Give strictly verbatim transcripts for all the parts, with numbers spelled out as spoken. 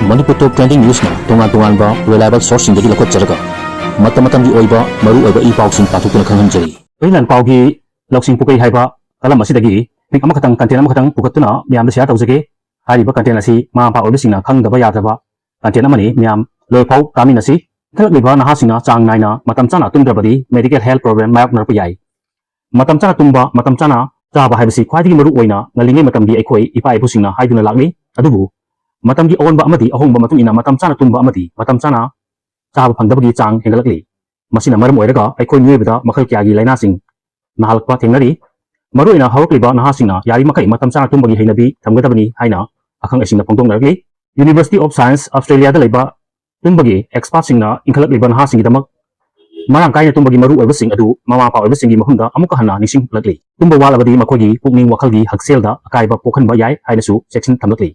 ꯃꯅꯤꯄꯨꯔ ꯇꯣꯞ trending ꯅ꯭ꯌꯨꯁꯅ ꯇꯣꯉꯥꯟ ꯇꯣꯉꯥꯟꯕ reliable ꯁꯣꯔꯁꯁꯤꯡꯗꯒꯤ ꯂꯧꯈꯠꯆꯔꯒ ꯃꯇꯝ ꯃꯇꯝꯒꯤ ꯑꯣꯏꯕ ꯃꯔꯨ ꯑꯣꯏꯕ ꯏ ꯄꯥꯎꯁꯤꯡ ꯄꯥꯊꯣꯛꯇꯨꯅ ꯈꯪꯍꯟꯖꯔꯤ꯫ ꯍꯨꯏꯂꯥꯟ ꯄꯥꯎꯒꯤ ꯂꯧꯁꯤꯡ ꯄꯨꯀꯩ ꯍꯥꯏꯕ ꯀꯂꯝ ꯑꯁꯤꯗꯒꯤ ꯄꯤꯛ ꯑꯃꯈꯛꯇꯪ, ꯀꯟꯇꯦꯟ ꯑꯃꯈꯛꯇꯪ ꯄꯨꯈꯠꯇꯨꯅ ꯃꯌꯥꯝꯗ ꯁꯤꯌꯥꯔ ꯇꯧꯖꯒꯦ꯫ ꯍꯥꯏꯔꯤꯕ ꯀꯟꯇꯦꯟ ꯑꯁꯤ ꯃꯃꯥ ꯃꯄꯥ ꯑꯣꯏꯕꯁꯤꯡꯅ ꯈꯪꯗꯕ ꯌꯥꯗ꯭ꯔꯕ ꯀꯟꯇꯦꯟ ꯑꯃꯅꯤ꯫ ꯃꯌꯥꯝ ꯂꯣꯏꯐꯥꯎ ꯇꯥꯃꯤꯟꯅꯁꯤ꯫ ꯏꯟꯈꯠꯂꯛꯂꯤꯕ ꯅꯍꯥꯁꯤꯡꯅ ꯆꯥꯡ ꯅꯥꯏꯅ ꯃꯇꯝ ꯆꯥꯅ ꯇꯨꯝꯗ꯭ꯔꯕꯗꯤ ꯃꯦꯗꯤꯀꯦꯜ ꯍꯦꯜꯊ ꯄ꯭ꯔꯣꯕ꯭ꯂꯦꯝ ꯃꯥꯌꯣꯛꯅꯔꯛꯄ ꯌꯥꯏ꯫ ꯃꯇꯝ ꯆꯥꯅ ꯇꯨꯝꯕ, ꯃꯇꯝ ꯆꯥꯅ ꯆꯥꯕ ꯍꯥꯏꯕꯁꯤ ꯈ꯭ꯋꯥꯏꯗꯒꯤ ꯃꯔꯨ ꯑꯣꯏꯅ ꯉꯜꯂꯤꯉꯩ ꯃꯇꯝꯒꯤ ꯑꯩꯈꯣꯏ ꯏꯄꯥ ꯏꯄꯨꯁꯤꯡꯅ ꯍꯥꯏꯗꯨꯅ ꯂꯥꯛꯂꯤ꯫ ꯑꯗꯨꯕꯨ ꯃꯇꯝꯒꯤ ꯑꯑꯣꯟꯕ ꯑꯃꯗꯤ ꯑꯍꯣꯡꯕ ꯃꯇꯨꯡ ꯏꯟꯅ ꯃꯇꯝ ꯆꯥꯅ ꯇꯨꯝꯕ ꯑꯃꯗꯤ ꯃꯇꯝ ꯆꯥꯅ ꯆꯥꯕ ꯐꯪꯗꯕꯒꯤ ꯆꯥꯡ ꯍꯦꯟꯒꯠꯂꯛꯂꯤ꯫ ꯃꯁꯤꯅ ꯃꯔꯝ ꯑꯣꯏꯔꯒ ꯑꯩꯈꯣꯏ ꯃꯤꯑꯣꯏꯕꯗ ꯃꯈꯜ ꯀꯌꯥꯒꯤ ꯂꯥꯏꯅꯥꯁꯤꯡ ꯅꯥꯍꯜꯂꯛꯄ ꯊꯦꯡꯅꯔꯤ꯫ ꯃꯔꯨꯑꯣꯏꯅ ꯍꯧꯔꯛꯂꯤꯕ ꯅꯍꯥꯁꯤꯡꯅ ꯌꯥꯔꯤꯃꯈꯩ ꯃꯇꯝ ꯆꯥꯅ ꯇꯨꯝꯕꯒꯤ ꯍꯩꯅꯕꯤ ꯊꯝꯒꯗꯕꯅꯤ ꯍꯥꯏꯅ ꯑꯈꯪ ꯑꯍꯩꯁꯤꯡꯅ ꯐꯣꯡꯗꯣꯛꯅꯔꯛꯂꯤ꯫ University of Science Australia ꯗ ꯂꯩꯕ ꯇꯨꯝꯕꯒꯤ ꯑꯦꯛꯁꯄꯥꯔꯠꯁꯤꯡꯅ ꯏꯟꯈꯠꯂꯛꯂꯤꯕ ꯅꯍꯥꯁꯤꯡꯒꯤꯗꯃꯛ ꯃꯔꯥꯡ ꯀꯥꯏꯅ ꯇꯨꯝꯕꯒꯤ ꯃꯔꯨꯑꯣꯏꯕꯁꯤꯡ ꯑꯗꯨ ꯃꯃꯥ ꯃꯄꯥ ꯑꯣꯏꯕꯁꯤꯡꯒꯤ ꯃꯐꯝꯗ ꯑꯃꯨꯛꯀ ꯍꯟꯅ ꯅꯤꯡꯁꯤꯡꯂꯛꯂꯤ꯫ ꯇꯨꯝꯕ ꯋꯥꯠꯂꯕꯗꯤ ꯃꯈꯣꯏꯒꯤ ꯄꯨꯛꯅꯤꯡ ꯋꯥꯈꯜꯒꯤ ꯍꯛꯁꯦꯜꯗ ꯑꯀꯥꯏꯕ ꯄꯣꯛꯍꯟꯕ ꯌꯥꯏ ꯍꯥꯏꯅꯁꯨ ꯆꯦꯛꯁꯤꯟ ꯊꯝꯂꯛꯂꯤ꯫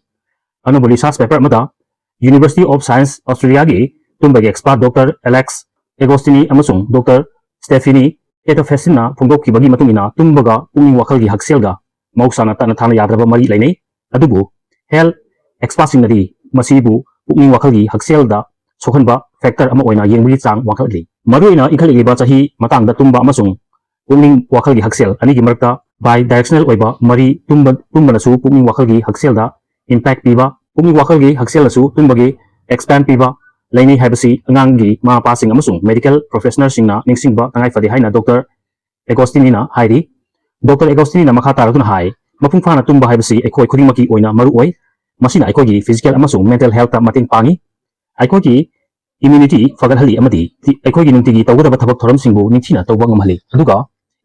ꯑꯅꯧꯕ ꯔꯤꯁꯔꯆ ꯄꯦꯄꯔ ꯑꯃꯗ University of Science Australia ꯒꯤ ꯇꯨꯝꯕꯒꯤ ꯑꯦꯛꯁꯄꯥꯔꯠ ꯗꯣꯛꯇꯔ ꯑꯦꯂꯦꯛꯁ ꯑꯦꯒꯣꯁꯇꯤꯅꯤ ꯑꯃꯁꯨꯡ ꯗꯣꯛꯇꯔ ꯁ꯭ꯇꯦꯐꯤꯅꯤ ꯀꯦꯇꯣꯐꯦꯁꯤꯟꯅ ꯐꯣꯡꯗꯣꯛꯈꯤꯕꯒꯤ ꯃꯇꯨꯡ ꯏꯟꯅ ꯇꯨꯝꯕꯒ ꯄꯨꯛꯅꯤꯡ ꯋꯥꯈꯜꯒꯤ ꯍꯛꯁꯦꯜꯒ ꯃꯍꯧꯁꯥꯅ ꯇꯠꯅ ꯊꯥꯅ ꯌꯥꯗ꯭ꯔꯕ ꯃꯔꯤ ꯂꯩꯅꯩ꯫ ꯑꯗꯨꯕꯨ ꯍꯦꯜꯊ ꯑꯦꯛꯁꯄꯥꯔꯠꯁꯤꯡꯅꯗꯤ ꯃꯁꯤꯕꯨ ꯄꯨꯛꯅꯤꯡ ꯋꯥꯈꯜꯒꯤ ꯍꯛꯁꯦꯜꯗ ꯁꯣꯛꯍꯟꯕ ꯐꯦꯛꯇꯔ ꯑꯃ ꯑꯣꯏꯅ ꯌꯦꯡꯕꯒꯤ ꯆꯥꯡ ꯋꯥꯡꯈꯠꯂꯤ꯫ ꯃꯔꯨꯑꯣꯏꯅ ꯏꯟꯈꯠꯂꯛꯂꯤꯕ ꯆꯍꯤ ꯃꯇꯥꯡꯗ ꯇꯨꯝꯕ ꯑꯃꯁꯨꯡ ꯄꯨꯛꯅꯤꯡ ꯋꯥꯈꯜꯒꯤ ꯍꯛꯁꯦꯜ ꯑꯅꯤꯒꯤ ꯃꯔꯛꯇ ꯕꯥꯏ ꯗꯥꯏꯔꯦꯛꯁꯅꯦꯜ ꯑꯣꯏꯕ ꯃꯔꯤ, ꯇꯨꯝꯕ, ꯇꯨꯝꯕꯅꯁꯨ ꯄꯨꯛꯅꯤꯡ ꯋꯥꯈꯜꯒꯤ ꯍꯛꯁꯦꯜꯗ ꯏꯝꯄꯦꯛ ꯄꯤꯕ, ꯄꯨꯛꯅꯤꯡ ꯋꯥꯈꯜꯒꯤ ꯍꯛꯁꯦꯜꯅꯁꯨ ꯇꯨꯝꯕꯒꯤ ꯑꯦꯛꯁꯄꯥꯟ ꯄꯤꯕ ꯂꯩꯅꯩ ꯍꯥꯏꯕꯁꯤ ꯑꯉꯥꯡꯒꯤ ꯃꯃꯥ ꯃꯄꯥꯁꯤꯡ ꯑꯃꯁꯨꯡ ꯃꯦꯗꯤꯀꯦꯜ ꯄ꯭ꯔꯣꯐꯦꯁꯅꯦꯜꯁꯤꯡꯅ ꯅꯤꯡꯁꯤꯡꯕ ꯇꯉꯥꯏ ꯐꯗꯦ ꯍꯥꯏꯅ ꯗꯣꯛꯇꯔ ꯑꯦꯒꯣꯁꯇꯤꯅꯤꯅ ꯍꯥꯏꯔꯤ꯫ ꯗꯣꯛꯇꯔ ꯑꯦꯒꯣꯁꯇꯤꯅꯤꯅ ꯃꯈꯥ ꯇꯥꯔꯗꯨꯅ ꯍꯥꯏ, "ꯃꯄꯨꯡ ꯐꯥꯅ ꯇꯨꯝꯕ ꯍꯥꯏꯕꯁꯤ ꯑꯩꯈꯣꯏ ꯈꯨꯗꯤꯡꯃꯛꯀꯤ ꯑꯣꯏꯅ ꯃꯔꯨ ꯑꯣꯏ꯫ ꯃꯁꯤꯅ ꯑꯩꯈꯣꯏꯒꯤ ꯐꯤꯖꯤꯀꯦꯜ ꯑꯃꯁꯨꯡ ꯃꯦꯟꯇꯦꯜ ꯍꯦꯜꯊꯇ ꯃꯇꯦꯡ ꯄꯥꯡꯏ, ꯑꯩꯈꯣꯏꯒꯤ ꯏꯝꯌꯨꯅꯤꯇꯤ ꯐꯒꯠꯍꯜꯂꯤ ꯑꯃꯗꯤ ꯊꯤ-, ꯑꯩꯈꯣꯏꯒꯤ ꯅꯨꯡꯇꯤꯒꯤ ꯇꯧꯒꯗꯕ ꯊꯕꯛ ꯊꯧꯔꯝꯁꯤꯡꯕꯨ ꯅꯤꯡꯊꯤꯅ ꯇꯧꯕ ꯉꯝꯍꯜꯂꯤ꯫ ꯑꯗꯨꯒ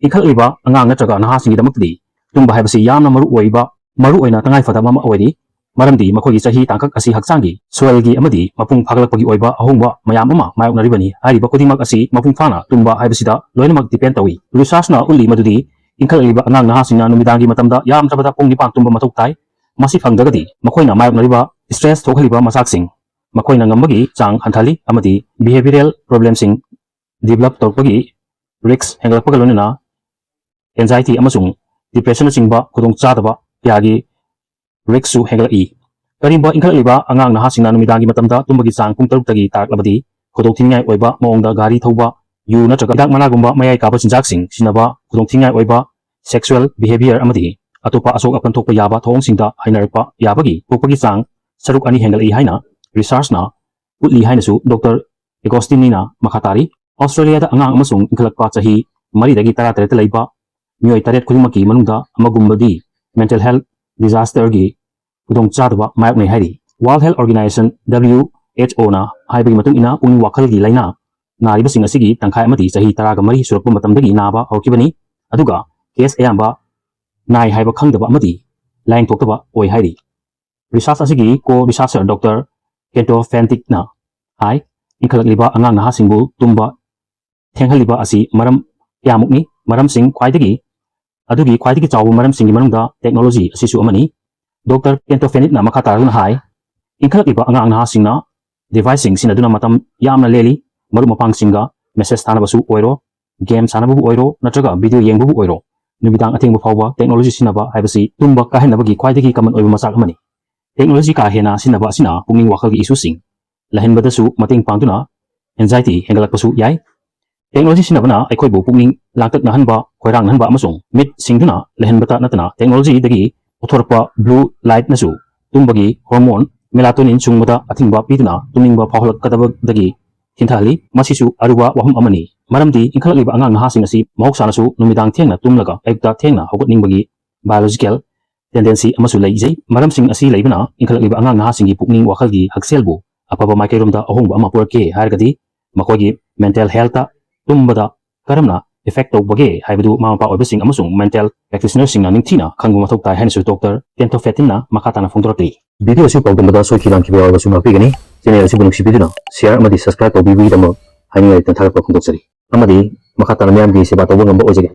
ꯏꯟꯈꯠꯂꯛꯂꯤꯕ ꯑꯉꯥꯡ ꯅꯠꯇ꯭ꯔꯒ ꯅꯍꯥꯁꯤꯡꯒꯤꯗꯃꯛꯇꯗꯤ ꯇꯨꯝꯕ ꯍꯥꯏꯕꯁꯤ ꯌꯥꯝꯅ ꯃꯔꯨ ꯑꯣꯏꯕ, ꯃꯔꯨ ꯑꯣꯏꯅ ꯇꯉꯥꯏ ꯐꯗꯕ ꯑꯃ ꯑꯣꯏꯔꯤ, ꯃꯔꯝꯗꯤ ꯃꯈꯣꯏꯒꯤ ꯆꯍꯤ ꯇꯥꯡꯀꯛ ꯑꯁꯤ ꯍꯛꯆꯥꯡꯒꯤ, ꯁꯣꯏꯜꯒꯤ ꯑꯃꯗꯤ ꯃꯄꯨꯡ ꯐꯥꯒꯠꯂꯛꯄꯒꯤ ꯑꯣꯏꯕ ꯑꯍꯣꯡꯕ ꯃꯌꯥꯝ ꯑꯃ ꯃꯥꯌꯣꯛꯅꯔꯤꯕꯅꯤ꯫ ꯍꯥꯏꯔꯤꯕ ꯈꯨꯗꯤꯡꯃꯛ ꯑꯁꯤ ꯃꯄꯨꯡ ꯐꯥꯅ ꯇꯨꯝꯕ ꯍꯥꯏꯕꯁꯤꯗ ꯂꯣꯏꯅꯃꯛ ꯗꯤꯄꯦꯟ ꯇꯧꯏ꯫" ꯔꯤꯁꯔꯆꯅ ꯎꯠꯂꯤ ꯃꯗꯨꯗꯤ ꯏꯟꯈꯠꯂꯛꯂꯤꯕ ꯑꯉꯥꯡ ꯅꯍꯥꯁꯤꯡꯅ ꯅꯨꯃꯤꯗꯥꯡꯒꯤ ꯃꯇꯝꯗ ꯌꯥꯝꯗ꯭ꯔꯕꯗ ꯄꯨꯡ ꯅꯤꯄꯥꯟ ꯇꯨꯝꯕ ꯃꯊꯧ ꯇꯥꯏ꯫ ꯃꯁꯤ ꯐꯪꯗ꯭ꯔꯒꯗꯤ ꯃꯈꯣꯏꯅ ꯃꯥꯌꯣꯛꯅꯔꯤꯕ ꯁ꯭ꯇ꯭ꯔꯦꯁ ꯊꯣꯛꯍꯜꯂꯤꯕ ꯃꯆꯥꯛꯁꯤꯡ ꯃꯈꯣꯏꯅ ꯉꯝꯕꯒꯤ ꯆꯥꯡ ꯍꯟꯊꯍꯜꯂꯤ ꯑꯃꯗꯤ ꯕꯤꯍꯦꯕꯤꯌꯔꯦꯜ ꯄ꯭ꯔꯣꯕ꯭ꯂꯦꯝꯁꯤꯡ ꯗꯤꯕꯦꯂꯞ ꯇꯧꯔꯛꯄꯒꯤ ꯔꯤꯁ꯭ꯛ ꯍꯦꯟꯒꯠꯂꯛꯄꯒ ꯂꯣꯏꯅꯅ ꯑꯦꯟꯖꯥꯏꯇꯤ ꯑꯃꯁꯨꯡ ꯗꯤꯄ꯭ꯔꯦꯁꯟꯅꯆꯤꯡꯕ ꯈꯨꯗꯣꯡꯆꯥꯗꯕ ꯀꯌꯥꯒꯤ ꯔꯤꯁ꯭ꯛꯁꯨ ꯍꯦꯟꯒꯠꯂꯛꯏ꯫ ꯀꯔꯤꯒꯨꯝꯕ ꯏꯟꯈꯠꯂꯛꯂꯤꯕ ꯑꯉꯥꯡ ꯅꯍꯥꯁꯤꯡꯅ ꯅꯨꯃꯤꯗꯥꯡꯒꯤ ꯃꯇꯝꯗ ꯇꯨꯝꯕꯒꯤ ꯆꯥꯡ ꯄꯨꯡ ꯇꯔꯨꯛꯇꯒꯤ ꯇꯥꯔꯛꯂꯕꯗꯤ, ꯈꯨꯗꯣꯡꯊꯤꯅꯤꯡꯉꯥꯏ ꯑꯣꯏꯕ ꯃꯑꯣꯡꯗ ꯒꯥꯔꯤ ꯊꯧꯕ, ꯌꯨ ꯅꯠꯇ꯭ꯔꯒ ꯍꯤꯗꯥꯛ ꯃꯅꯥꯒꯨꯝꯕ ꯃꯌꯥꯏ ꯀꯥꯕ ꯆꯤꯟꯖꯥꯛꯁꯤꯡ ꯁꯤꯖꯤꯟꯅꯕ, ꯈꯨꯗꯣꯡꯊꯤꯅꯤꯡꯉꯥꯏ ꯑꯣꯏꯕ sexual behavior ꯑꯃꯗꯤ ꯑꯇꯣꯞꯄ ꯑꯁꯣꯛ ꯑꯄꯟ ꯊꯣꯛꯄ ꯌꯥꯕ ꯊꯧꯑꯣꯡꯁꯤꯡꯗ ꯍꯩꯅꯔꯛꯄ ꯌꯥꯕꯒꯤ ꯊꯣꯛꯄꯒꯤ ꯆꯥꯡ ꯁꯔꯨꯛ ꯑꯅꯤ ꯍꯦꯟꯒꯠꯂꯛꯏ ꯍꯥꯏꯅ researchꯅ ꯎꯠꯂꯤ ꯍꯥꯏꯅꯁꯨ ꯗꯣꯛꯇꯔ ꯑꯦꯒꯣꯁꯇꯤꯅꯤꯅ ꯃꯈꯥ ꯇꯥꯔꯤ꯫ ꯑꯣꯁꯇ꯭ꯔꯦꯂꯤꯌꯥꯗ ꯑꯉꯥꯡ ꯑꯃꯁꯨꯡ ꯏꯟꯈꯠꯂꯛꯄ ꯆꯍꯤ ꯃꯔꯤꯗꯒꯤ ꯇꯔꯥꯇꯔꯦꯠꯇ ꯂꯩꯕ ꯃꯤꯑꯣꯏ ꯇꯔꯦꯠ ꯈꯨꯗꯤꯡꯃꯛꯀꯤ ꯃꯅꯨꯡꯗ ꯑꯃꯒꯨꯝꯕꯗꯤ mental health disasterꯒꯤ ꯈꯨꯗꯣꯡꯆꯥꯗꯕ ꯃꯥꯌꯣꯛꯅꯩ ꯍꯥꯏꯔꯤ꯫ World Health Organization, WHOꯅ ꯍꯥꯏꯕꯒꯤ ꯃꯇꯨꯡ ꯏꯟꯅ, ꯄꯨꯛꯅꯤꯡ ꯋꯥꯈꯜꯒꯤ ꯂꯥꯏꯅꯥ ꯅꯥꯔꯤꯕꯁꯤꯡ ꯑꯁꯤꯒꯤ ꯇꯪꯈꯥꯏ ꯑꯃꯗꯤ ꯆꯍꯤ ꯇꯔꯥꯒ ꯃꯔꯤ ꯁꯨꯔꯛꯄ ꯃꯇꯝꯗꯒꯤ ꯅꯥꯕ ꯍꯧꯔꯛꯈꯤꯕꯅꯤ, ꯑꯗꯨꯒ case ꯑꯌꯥꯝꯕ ꯅꯥꯏ ꯍꯥꯏꯕ ꯈꯪꯗꯕ ꯑꯃꯗꯤ ꯂꯥꯏꯌꯦꯡꯊꯣꯛꯇꯕ ꯑꯣꯏ ꯍꯥꯏꯔꯤ꯫ Research ꯑꯁꯤꯒꯤ co-researcher ꯗꯣꯛꯇꯔ ꯀꯦꯟꯇꯣ ꯐꯦꯟꯇꯤꯛꯅ ꯍꯥꯏ, ꯏꯟꯈꯠꯂꯛꯂꯤꯕ ꯑꯉꯥꯡ ꯅꯍꯥꯁꯤꯡꯕꯨ ꯇꯨꯝꯕ ꯊꯦꯡꯍꯜꯂꯤꯕ ꯑꯁꯤ ꯃꯔꯝ ꯀꯌꯥꯃꯨꯛꯅꯤ꯫ ꯃꯔꯝꯁꯤꯡ ꯈ꯭ꯋꯥꯏꯗꯒꯤ, ꯑꯗꯨꯒꯤ ꯈ꯭ꯋꯥꯏꯗꯒꯤ ꯆꯥꯎꯕ ꯃꯔꯝꯁꯤꯡꯒꯤ ꯃꯅꯨꯡꯗ technology ꯑꯁꯤꯁꯨ ꯑꯃꯅꯤ꯫ ꯗꯣꯛꯇꯔ ꯀꯦꯟꯇꯣ ꯐꯦꯟꯇꯤꯛꯅ ꯃꯈꯥ ꯇꯥꯔꯗꯨꯅ ꯍꯥꯏ, ꯏꯟꯈꯠꯂꯛꯂꯤꯕ ꯑꯉꯥꯡ ꯅꯍꯥꯁꯤꯡꯅ deviceꯁꯤꯡ ꯁꯤꯖꯤꯟꯅꯗꯨꯅ ꯃꯇꯝ ꯌꯥꯝꯅ ꯂꯦꯜꯂꯤ꯫ ꯃꯔꯨꯞ ꯃꯄꯥꯡꯁꯤꯡꯒ message ꯊꯥꯅꯕꯁꯨ ꯑꯣꯏꯔꯣ, game ꯁꯥꯟꯅꯕꯕꯨ ꯑꯣꯏꯔꯣ, ꯅꯠꯇ꯭ꯔꯒ video ꯌꯦꯡꯕꯕꯨ ꯑꯣꯏꯔꯣ, ꯅꯨꯃꯤꯗꯥꯡ ꯑꯊꯦꯡꯕ ꯐꯥꯎꯕ technology ꯁꯤꯖꯤꯟꯅꯕ ꯍꯥꯏꯕꯁꯤ ꯇꯨꯝꯕ ꯀꯥꯏꯍꯟꯅꯕꯒꯤ ꯈ꯭ꯋꯥꯏꯗꯒꯤ common ꯑꯣꯏꯕ ꯃꯆꯥꯛ ꯑꯃꯅꯤ꯫ Technology ꯀꯥ ꯍꯦꯟꯅ ꯁꯤꯖꯤꯟꯅꯕ ꯑꯁꯤꯅ ꯄꯨꯛꯅꯤꯡ ꯋꯥꯈꯜꯒꯤ issueꯁꯤꯡ ꯂꯩꯍꯟꯕꯗꯁꯨ ꯃꯇꯦꯡ ꯄꯥꯡꯗꯨꯅ anxiety ꯍꯦꯟꯒꯠꯂꯛꯄꯁꯨ ꯌꯥꯏ꯫ Technology ꯁꯤꯖꯤꯟꯅꯕꯅ ꯑꯩꯈꯣꯏꯕꯨ ꯄꯨꯛꯅꯤꯡ ꯂꯥꯡꯇꯛꯅꯍꯟꯕ, ꯈꯣꯏꯔꯥꯡꯅꯍꯟꯕ ꯑꯃꯁꯨꯡ ꯃꯤꯠ ꯁꯤꯡꯗꯨꯅ ꯂꯩꯍꯟꯕꯇ ꯅꯠꯇꯅ, technologyꯗꯒꯤ ꯄꯨꯊꯣꯔꯛꯄ blue lightꯅꯁꯨ ꯇꯨꯝꯕꯒꯤ hormone melatonin ꯁꯨꯡꯕꯗ ꯑꯊꯤꯡꯕ ꯄꯤꯗꯨꯅ ꯇꯨꯝꯅꯤꯡꯕ ꯐꯥꯎꯍꯜꯂꯛꯀꯗꯕꯗꯒꯤ ꯊꯤꯟꯊꯍꯜꯂꯤ꯫ ꯃꯁꯤꯁꯨ ꯑꯔꯨꯕ ꯋꯥꯐꯝ ꯑꯃꯅꯤ, ꯃꯔꯝꯗꯤ ꯏꯟꯈꯠꯂꯛꯂꯤꯕ ꯑꯉꯥꯡ ꯅꯍꯥꯁꯤꯡ ꯑꯁꯤ ꯃꯍꯧꯁꯥꯅꯁꯨ ꯅꯨꯃꯤꯗꯥꯡ ꯊꯦꯡꯅ ꯇꯨꯝꯂꯒ ꯑꯌꯨꯛꯇ ꯊꯦꯡꯅ ꯍꯧꯒꯠꯅꯤꯡꯕꯒꯤ biological tendency ꯑꯃꯁꯨ ꯂꯩꯖꯩ꯫ ꯃꯔꯝꯁꯤꯡ ꯑꯁꯤ ꯂꯩꯕꯅ ꯏꯟꯈꯠꯂꯛꯂꯤꯕ ꯑꯉꯥꯡ ꯅꯍꯥꯁꯤꯡꯒꯤ ꯄꯨꯛꯅꯤꯡ ꯋꯥꯈꯜꯒꯤ ꯍꯛꯁꯦꯜꯕꯨ ꯑꯐꯕ ꯃꯥꯏꯀꯩꯔꯣꯝꯗ ꯑꯍꯣꯡꯕ ꯑꯃ ꯄꯨꯔꯛꯀꯦ ꯍꯥꯏꯔꯒꯗꯤ, ꯃꯈꯣꯏꯒꯤ mental healthꯇ ꯇꯨꯝꯕꯗ ꯀꯔꯝꯅ effect ꯇꯧꯕꯒꯦ ꯍꯥꯏꯕꯗꯨ ꯃꯃꯥ ꯃꯄꯥ ꯑꯣꯏꯕꯁꯤꯡ ꯑꯃꯁꯨꯡ mental practitionerꯁꯤꯡꯅ ꯅꯤꯡꯊꯤꯅ ꯈꯪꯕ ꯃꯊꯧ ꯇꯥꯏ ꯍꯥꯏꯅꯁꯨ ꯗꯣꯛꯇꯔ ꯀꯦꯟꯇꯣ ꯐꯦꯟꯇꯤꯛꯅ ꯃꯈꯥ ꯇꯥꯅ ꯐꯣꯡꯗꯣꯔꯛꯂꯤ꯫ Video ꯑꯁꯤ ꯄꯥꯎꯗꯝꯕꯗ ꯁꯣꯏꯈꯤ ꯂꯥꯟꯈꯤꯕ ꯌꯥꯎꯔꯕꯁꯨ ꯉꯥꯛꯄꯤꯒꯅꯤ꯫ Channel ꯑꯁꯤꯕꯨ ꯅꯨꯡꯁꯤꯕꯤꯗꯨꯅ share ꯑꯃꯗꯤ subscribe ꯇꯧꯕꯤꯕꯒꯤꯗꯃꯛ ꯍꯥꯏꯅꯤꯡꯉꯥꯏ ꯂꯩꯇꯅ ꯊꯥꯒꯠꯄ ꯐꯣꯡꯗꯣꯛꯆꯔꯤ꯫ ꯑꯃꯗꯤ ꯃꯈꯥ ꯇꯥꯅ ꯃꯤꯌꯥꯝꯒꯤ ꯁꯦꯕꯥ ꯇꯧꯕ ꯉꯝꯕ ꯑꯣꯏꯖꯒꯦ꯫